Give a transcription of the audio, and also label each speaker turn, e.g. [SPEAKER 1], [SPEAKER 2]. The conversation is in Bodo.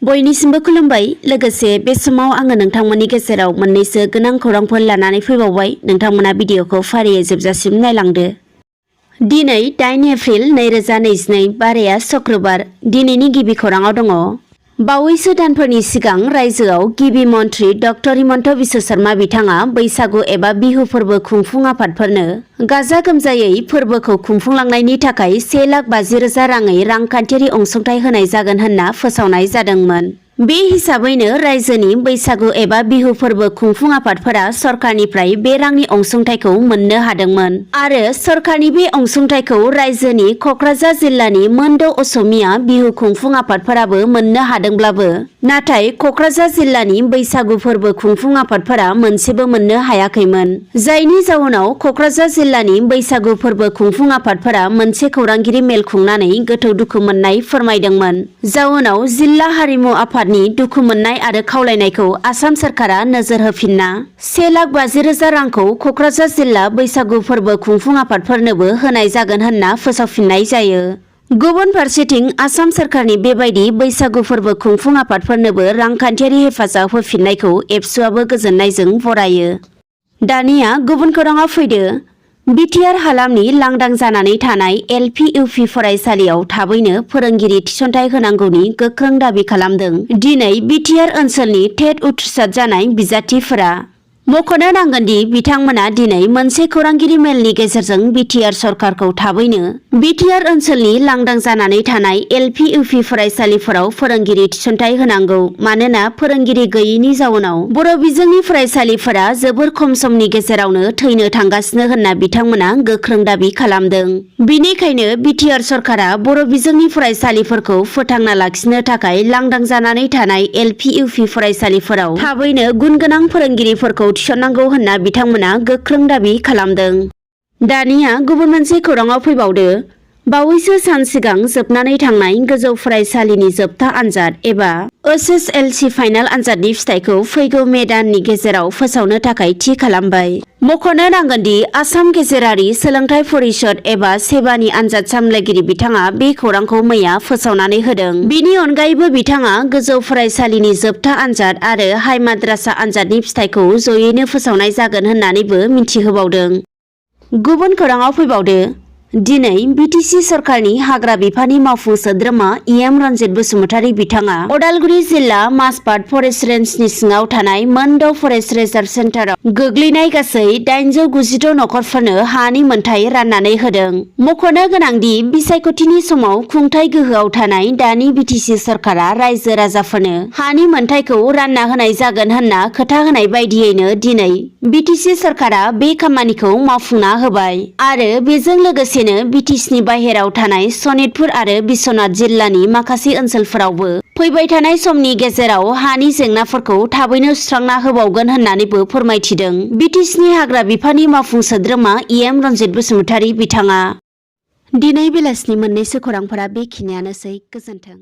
[SPEAKER 1] बयनिसिमबो खुलुमबाय। लोगोसे बे समाव आङो नोंथांमोननि गेजेराव मोननैसो गोनां खौरांफोर लानानै फैबावबाय। नोंथांमोना भिडिअखौ फारियै जोबजासिम नायलांदो। दिनै 8 एप्रिल 2022 बाराया शुक्रबार। दिनैनि गिबि खौराङाव दङ। बावैसो दानफोरनि सिगां रायजोआव गिबि मन्थ्रि डक्टर हिमन्त बिश्व शर्मा बिथाङा बैसागु एबा बिहु फोरबो खुंफुं आफादफोरनो गाजा गोमजायै फोरबोखौ खुंफुंलांनायनि थाखाय 1,50,000 राङै रांखान्थियारि अनसुंथाइ होनाय जागोन होनना फोसावनाय जादोंमोन। बे हिसाबैनो रायजोनि बैसागु एबा बिहु फोरबो खुंफुं आफादफोरा सरकारनिफ्राय बे रांनि अनसुंथाइखौ मोननो हादोंमोन आरो सरकारनि बे अनसुंथाइखौ रायजोनि क'क्राझार जिल्लानि मोनद' असमिया बिहु खुंफुं आफादफोराबो मोननो हादोंब्लाबो नाथाय क'क्राझार जिल्लानि बैसागु फोरबो खुंफुं आफादफोरा मोनसेबो मोननो हायाखैमोन। जायनि जाउनाव क'क्राझार जिल्लानि बैसागु फोरबो खुंफुं आफादफोरा मोनसे खौरांगिरि मेल खुंनानै गोथौ दुखु मोननाय फोरमायदोंमोन। जाउनाव जिल्ला हारिमु आफादनि दुखु मोननाय आरो खावलायनायखौ आसाम सरकारा नोजोर होफिनना 1,50,000 रांखौ क'क्राझार जिल्ला बैसागु फोरबो खुंफुं आफादफोरनोबो होनाय जागोन होनना फोसावफिननाय जायो। गुबुन फारसेथिं आसाम सरकारनि बेबायदि बैसागु फोरबो खुंफुं आफादफोरनोबो रांखान्थियारि हेफाजाब होफिननायखौ एबसुआबो गोजोननायजों बरायो। दानिया गुबुन खौराङाव फैदो। बिटिआर हालामनि लांदां जानानै थानाय एलपि इउपि फरायसालियाव थाबैनो फोरोंगिरि थिसनथाइ होनांगौनि गोख्रों दाबि खालामदों दिनै बिटिआर ओनसोलनि टेट उथ्रिसार जानाय बिजाथिफोरा। मख'नो नांगोन दि बिथांमोना दिनै मोनसे खौरांगिरि मेलनि गेजेरजों बिटिआर सरकारखौ थाबैनो बिटिआर ओनसोलनि लांदां जानानै थानाय एलपि इउपि फरायसालिफोराव फोरोंगिरि थिसनथाइ होनांगौ। मानोना फोरोंगिरि गैयैनि जाउनाव बर' बिजोंनि फरायसालिफोरा जोबोर खम समनि गेजेरावनो थैनो थांगासिनो होनना बिथांमोना गोख्रों दाबि खालामदों। बिनिखायनो बिटिआर सरकारा बर' बिजोंनि फरायसालिफोरखौ फोथांना लाखिनो थाखाय लांदां जानानै थानाय एलपि इउपि फरायसालिफोराव थाबैनो गुन गोनां फोरोंगिरिफोरखौ थिसननांगौ होनना बिथांमोना गोख्रों दाबि खालामदों। दानिया गुबुन मोनसे खौराङाव फैबावदो। बावैसो सान सिगां जोबनानै थांनाय गोजौ फरायसालिनि जोबथा आनजाद एबा HSLC फाइनाल आनजादनि फिथाइखौ फैगौ मे दाननि गेजेराव फोसावनो थाखाय थि खालामबाय। मख'नो नांगोन दि आसाम गेजेरारि सोलोंथाइ परिषद एबा सेबानि आनजाद सामलायगिरि बिथाङा बे खौरांखौ मैया फोसावनानै होदों। बिनि अनगायैबो बिथाङा गोजौ फरायसालिनि जोबथा आनजाद आरो हाइ माद्रासा आनजादनि फिथाइखौ जयैनो फोसावनाय जागोन होननानैबो मिथिहोबावदों। गुबुन खौराङाव फैबावदो। दिनै बिटिसि सरकारनि हाग्रा बिफाननि मावफुं सोद्रोमा इएम रन्जित बसुमतारी बिथाङा अदालगुरि जिल्ला माजबाद फरेस्ट रेन्जनि सिङाव थानाय मोनद' फरेस्ट रिजार्भ सेन्टाराव गोग्लैनाय गासै 896 नखरफोरनो हानि मोनथाय राननानै होदों। मख'नो गोनांदि बिसायख'थिनि समाव खुंथाय गोहोआव थानाय दानि बिटिसि सरकारा रायजो राजाफोरनो हानि मोनथायखौ रानना होनाय जागोन होनना खोथा होनाय बायदियैनो दिनै बिटिसि सरकारा बे खामानिखौ मावफुंना होबाय आरो बेजों लोगोसे बिटिसिनि बाहेराव थानाय सनितपुर आरो बिश्वनाथ जिल्लानि माखासे ओनसोलफोरावबो फैबाय थानाय समनि गेजेराव हानि जेंनाफोरखौ थाबैनो सुस्रांना होबावगोन होननानैबो फोरमायथिदों बिटिसिनि हाग्रा बिफाननि मावफुं सोद्रोमा इएम रन्जित बसुमतारी बिथाङा। दिनै बेलासिनि मोननैसो खौरांफोरा बेखिनियानोसै। गोजोन्थों।